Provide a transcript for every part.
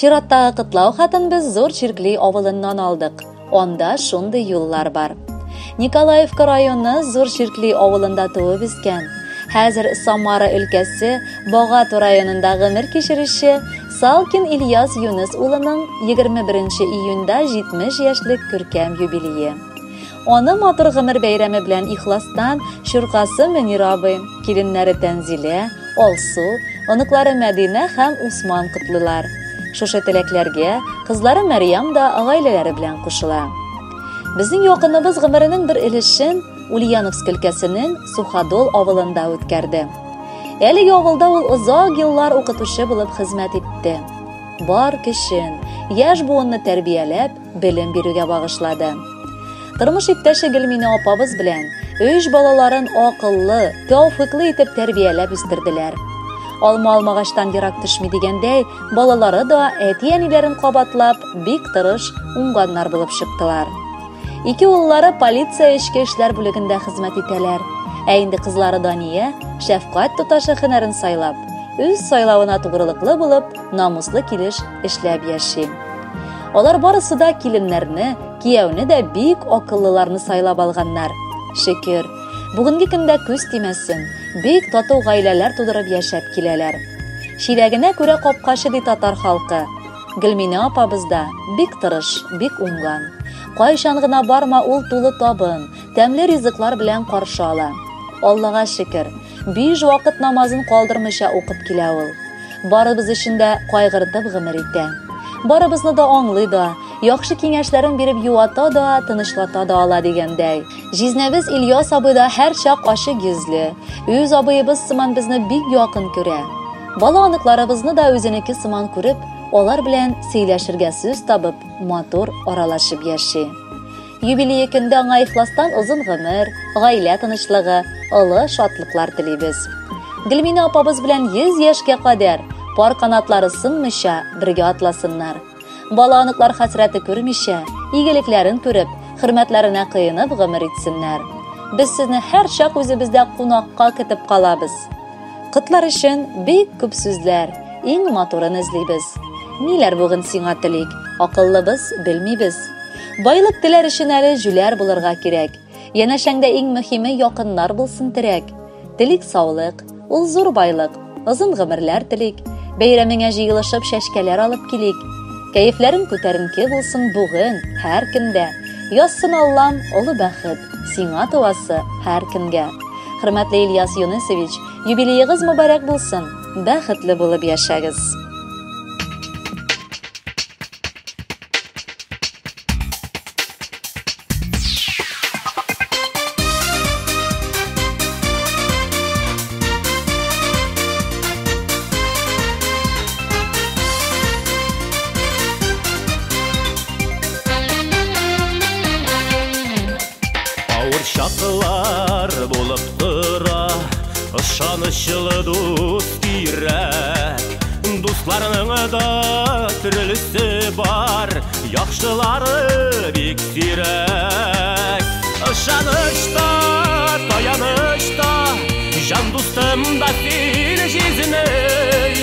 Чираттагы котлау хатын без Зур Чиркли авылыннан алдык. Анда шундый юллар бар. Николаевка районы Зур Чиркли авылында туып үскән, хәзер Самара өлкәсе Богату районында гомер кичерүче Салкин Ильяс Юныс улының 21 июньдә 70 яшьлек күркәм юбилее. Аны матур гомер бәйрәме белән ихластан чуркасы Мөнир абый, киленнәре Тәнзилә, Алсу, оныклары Мәдинә һәм Усман котлыйлар. Шушы теләкләргә кызлары Мәрьям да гаиләләре белән кушыла. Безнең якыныбыз гомеренең бер өлешен Ульяновск өлкәсенең Суходол авылында үткәрде. Әлеге авылда ул озак еллар укытучы булып хезмәт итте. Бар көчен, яшь буынны тәрбияләп, белем бирүгә багышлады. Тормыш иптәше Гөлминә апабыз белән өч балаларын акыллы, тәүфыйклы итеп тәрбияләп үстерделәр. Алма алмагачтан ерак төшми дигәндәй, балалары да әти-әниләрен кабатлап, бик тырыш, уңганнар булып чыктылар. Ике уллары полиция эчке эшләр бүлегендә хезмәт итәләр. Ә инде кызлары Дания шәфкать туташы һөнәрен сайлап, үз сайлавына тугрылыклы булып, намуслы килеш эшләп яши. Алар барысы да киленнәрне, кияүне дә бик акыллыларны сайлап алганнар. Шөкер, бүгенге көндә күз тимәсен, бик тату гаиләләр тудырып яшәп киләләр. Чиләгенә күрә капкачы ди татар халкы. Гөлминә апабыз да бик тырыш, бик уңган. Кайчан гына барма, ул тулы табын, тәмле ризыклар белән каршы ала. Аллага шөкер, биш вакыт намазын калдырмыйча укып килә ул. Барыбыз өчен дә кайгыртып гомер итә. Барыбызны да аңлый да, яхшы киңәшләрен биреп юата да, тынычлата да ала дигәндәй. Җизнәбез Ильяс абый да һәрчак ачык йөзле, үз абыебыз сыман безне бик якын күрә. Бала оныкларыбызны да үзенеке сыман күреп, алар белән сөйләшергә сүз табып, матур аралашып яши. Юбилее көндә аңа ихластан озын гомер, гаилә тынычлыгы, олы шатлыклар телибез. Гөлминә апабыз белән 100 яшькә кадәр пар канатлары сынмыйча бергә атласыннар. Бала оныклар хәсрәте күрмичә, игелекләрен күреп, хөрмәтләренә коенып гомер итсеннәр. Без сезне һәрчак үзебездә кунакка көтеп калабыз. Котлар өчен бик күп сүзләр, иң матурын эзлибез. Ниләр бүген сиңа телик, акыллыбыз, белмибез. Байлык теләр өчен әле җүләр булырга кирәк. Янәшәңдә иң мөһиме якыннар булсын терәк. Телик саулык, ул зур байлык, озын гомерләр телик. Бәйрәмеңә җыелышып чәчкәләр алып килик. Кәефләрең күтәренке булсын бүген, һәр көндә. Язсын Аллам олы бәхет, сиңа туасы һәр көнгә. Хөрмәтле Ильяс Юнысович, юбилеегыз мөбарәк булсын, бәхетле булып яшәгез. Авыр чаклар булып тора, ышанычлы дус кирәк. Дусларның да төрлесе бар, яхшылары бик сирәк. Ышаныч та, таяныч та, җан дустым да син җизнәй.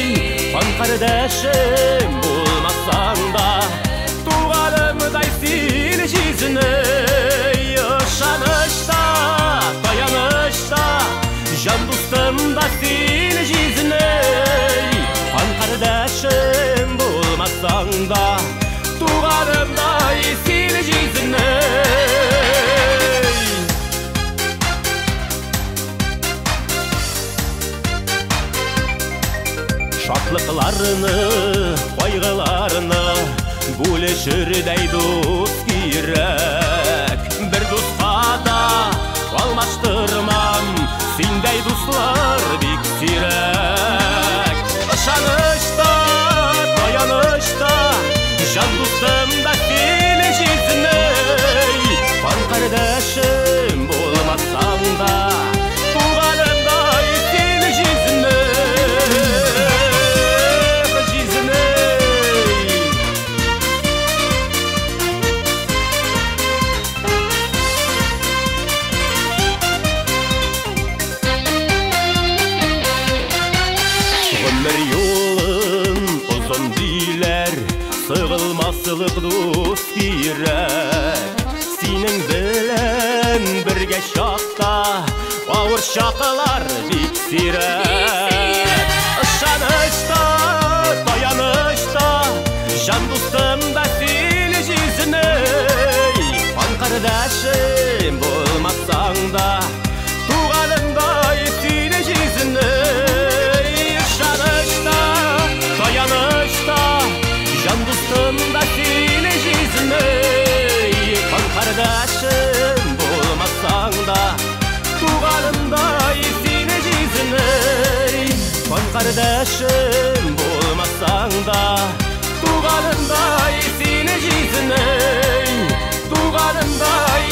Кан кардәшем булмасаң да, туганымдай син җизнәй. Ышаныч та, таяныч та, җан дустым да син җизнәй. Кан кардәшем булмасаң да, туганымдай син җизнәй. Шатлыкларны, кайгыларны бүлешердәй дус кирәк. Бер дуска да алмаштырмам, синдәй дуслар бик сирәк. Ышаныч та, таяныч та, җан дустым да син җизнәй. Кан кардәшем булмасаң да, туганымдай син җизнәй. Җизнәй. Дуслык дус кирәк. Синең белән бергә чакта авыр чаклар бик сирәк. Ышаныч та, таяныч та, җан дустым да син җизнәй. Кан кардәшем булмасаң да, туганымдай син җизнәй. Ышаныч та, таяныч та, җан дустым да син җизнәй. Кан кардәшем булмасаң да, туганымдай син җизнәй. Кан кардәшем булмасаң да, туганымдай син җизнәй. Туганымдай